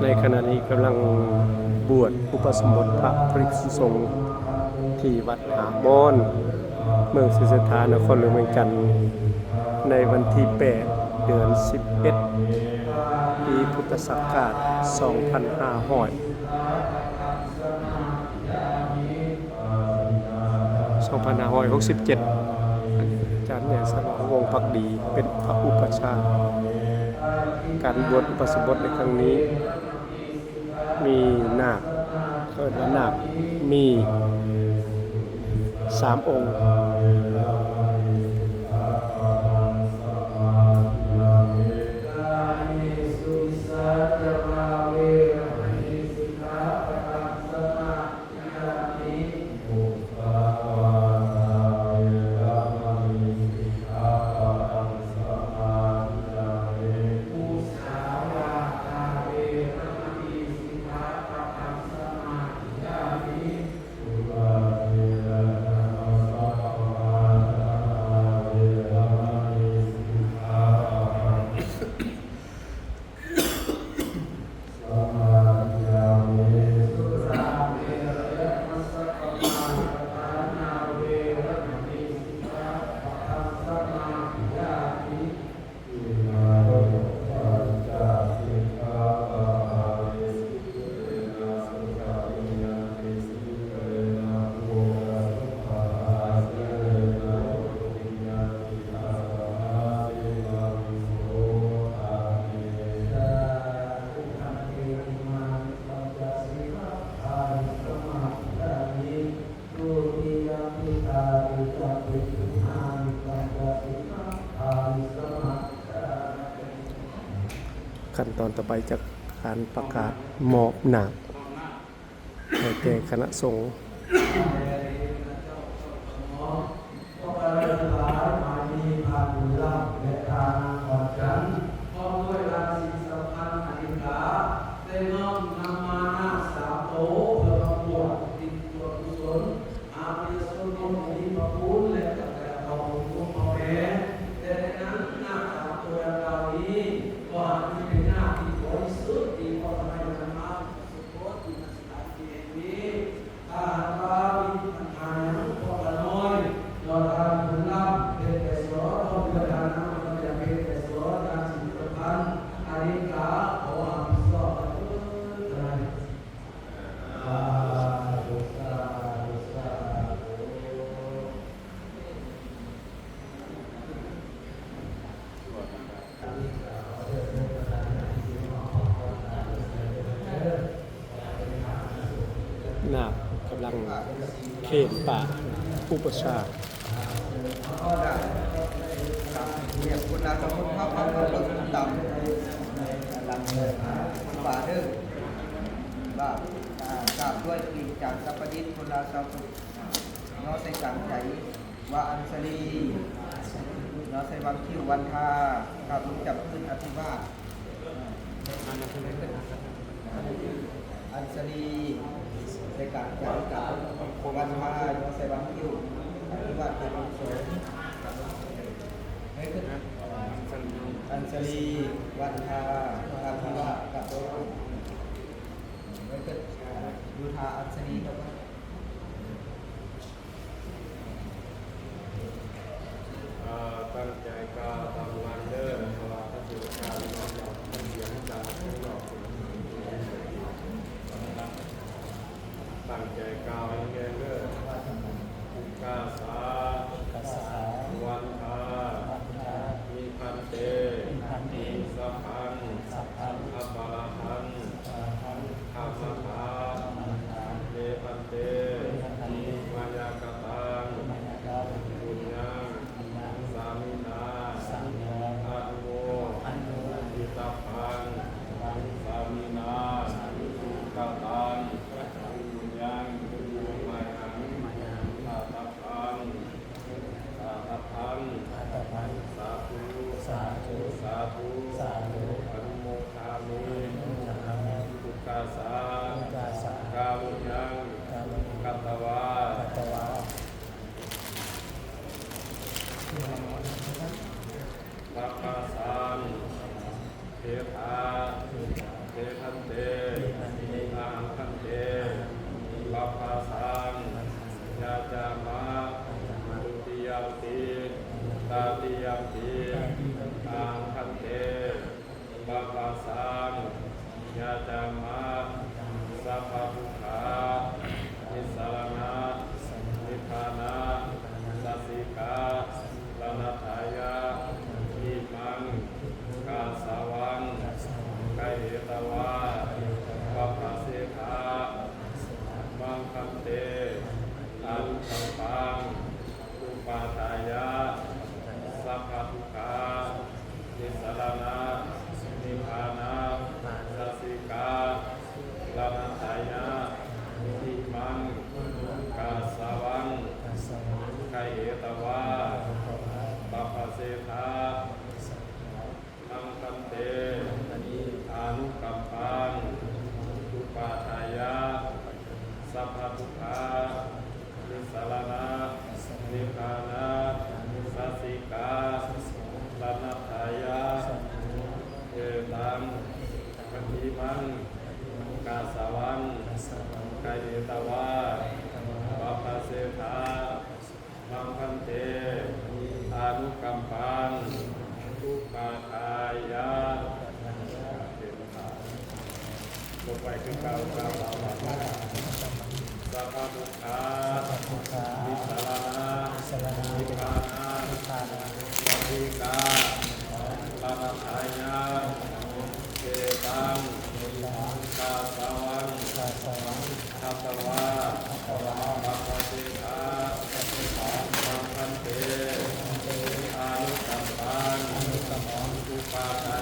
ໃນຂະນະນີ້ກຳລັງບວດອຸປະສົມບົດພະພິກຂຸສົງທີ່ວັດ ຫາມ່ອນ ເມືອງໄຊເສດຖາ ນະຄອນຫຼວງວຽງຈັນ ໃນວັນທີແປດ ເດືອນສິບເອັດ ປີພຸດທະສັກກະລາດ ສອງພັນຫ້າຮ້ອຍ ສອງພັນຫ້າຮ້ອຍຫົກສິບເຈັດ ອາຈານໃຫຍ່ ສະຫຼອງ ວົງພັກດີ ເປັນພະອຸປະຊາ. ການບວດອຸປະສົມບົດໃນຄັ້ງນີ້ ມີນາກ ເອີ້ນວ່ານາກ ມີສາມອົງ. ຂັ້ນຕອນຕໍ່ໄປຈາກການປະກາດມອບນາກໃຫ້ແກ່ຄະນະສົງ. ພວກຂ້າພະເຈົ້າທັງຫຼາຍ ໝາຍມີທ່ານບຸນລ້ຳ ແລະ ທ່ານນາງອ່ອນຈັນ ພ້ອມດ້ວຍລານສິງສະພັນອາລິກາ ໄດ້ນ້ອມນຳມານາກສາມໂຕ ເພື່ອປະກວດອຸທິດສ່ວນກຸສົນ ຫາພະຍາຊົນຜູ້ມີພະຄຸນ ແລະ ກະກະຕະກອນຄຸນຂອງພໍ່ແມ່ ແລະ ໃນນັ້ນນາກສາມໂຕດັ່ງກ່າວນີ້ ກໍຫາກມີເປັນນາກທີ່ບໍລິສຸດ ທີ່ພວກຂ້າພະເຈົ້ານຳມາສົມໂພດຢູ່ນະສະຖານທີ່ແຫ່ງນີ້. ຖ້າຫາກວ່າມີບັນຫາຫຍັງ ພວກຂ້ານ້ອຍ ກໍທ່ານບຸນລ້ຳ ເພັດໄກສອນ ພ້ອມດ້ວຍທ່ານນາງ ກໍຈະເພັດໄກສອນ ທ່ານສິງສະພັນອາລິກາ ຂໍຮັບຜິດຊອບເດີ. ສາທຸ ສາທຸ ສາທຸ. ນາກກຳລັງເຄນປາອຸປະຊາ. ກາບດ້ວຍກຽງຈັງສັບປະດິດ ຄົນລາວຊາວພຸດ ຍໍໃສ່ກາງໃຈ ວາອັນສະລີ ຍໍໃສ່ວັງຄິ້ວ ວັນທາ ກາບລົງຈັບພື້ນ ອະພິວາດ ອັນສະລີ ໃສ່ກາງໃຈ ກາບລົງ ວັນທາ ຍໍໃສ່ວັງຄິ້ວ ອະພິວາດ ກາບລົງສົງ ອັນສະລີ ວັນທາ ອະພິວາດ ກາບລົງ ຢູທາ ອັນສະລີ ກັບ ອ່າ ຕັ້ງໃຈກ່າວຕາມຫຼັງເດີ ເພາະວ່າເຂົາຊິໄດ້ກ່າວຢູ່ນອກ ເຂົາສຽງຈາກຂ້າງນອກ. ຕັ້ງໃຈກ່າວແຮງໆເດີ. ອຸກາສາ ອຸກາສາ ວັນທາ ວັນທາ ນິພັນເຕ ນິພັນເຕ ສັບພັງ ສັບພັງ ອະປະລາຫັງ ອະປະລາຫັງ ຂະມະຖາ ຂະມະຖາ ເມພັນເຕ ເມພັນເຕ ມາຍາກະຕັງ ມາຍາກະຕັງ ປຸນຍັງ ສາມິນາ ສາມິນາ ອະນຸໂມ ອະນຸໂມ ທິຕັບພັງ ສາມິນາ ສາມິນາ ກະຕັງ ບຸນຍັງ ມະຍັງ ອະຕັບພັງ ອະຕັບພັງ ອະຕັບພັງ ສາທຸ ສາທຸ ສາທຸ ອະນຸໂມທາມິ ອະນຸໂມທາມິ ອຸກາສາ ອຸກາສາ ກາວຍັງ ກາວຍັງ ກັດຕະວາ ກັດຕະວາ ວາກາສາ Setha. Te bhante. Ahaṃ bhante. Pabbāsaṃ. Yācāma. Dutiyampi. Tatiyampi. Ahaṃ bhante. Pabbāsaṃ. Yācāma. Sabbadukkha. Nissaraṇa. Nibbāna. Sacchika. Raṇatthāya. Imaṃ. Kāsāvaṃ. Gahetvā. Pabbāsetha. Maṃ bhante. Anukampaṃ. Upādāya. Sabbadukkha. Nissaraṇa. Nibbāna. Sacchika. Raṇatthāya. Imaṃ. Kāsāvaṃ. Gahetvā. Pabbāsetha. Maṃ bhante. Anukampaṃ. Upādāya. Sabbadukkha. Nissaraṇa. Nibbāna. Sacchika. Raṇatthāya. Etaṃ. Imaṃ. Kāsāvaṃ. Gahetvā. Pabbāsetha. Maṃ bhante. Anukampaṃ. Upādāya. ລົງໄປຄືເກົ່າ ກ່າວວ່າ Sabbadukkha. Nissaraṇa. Nibbāna. Sacchika. Raṇatthāya. Etaṃ. Kāsāvaṃ. Gahetvā. Pabbāsetha. Maṃ bhante. Anukampaṃ. Upādāya.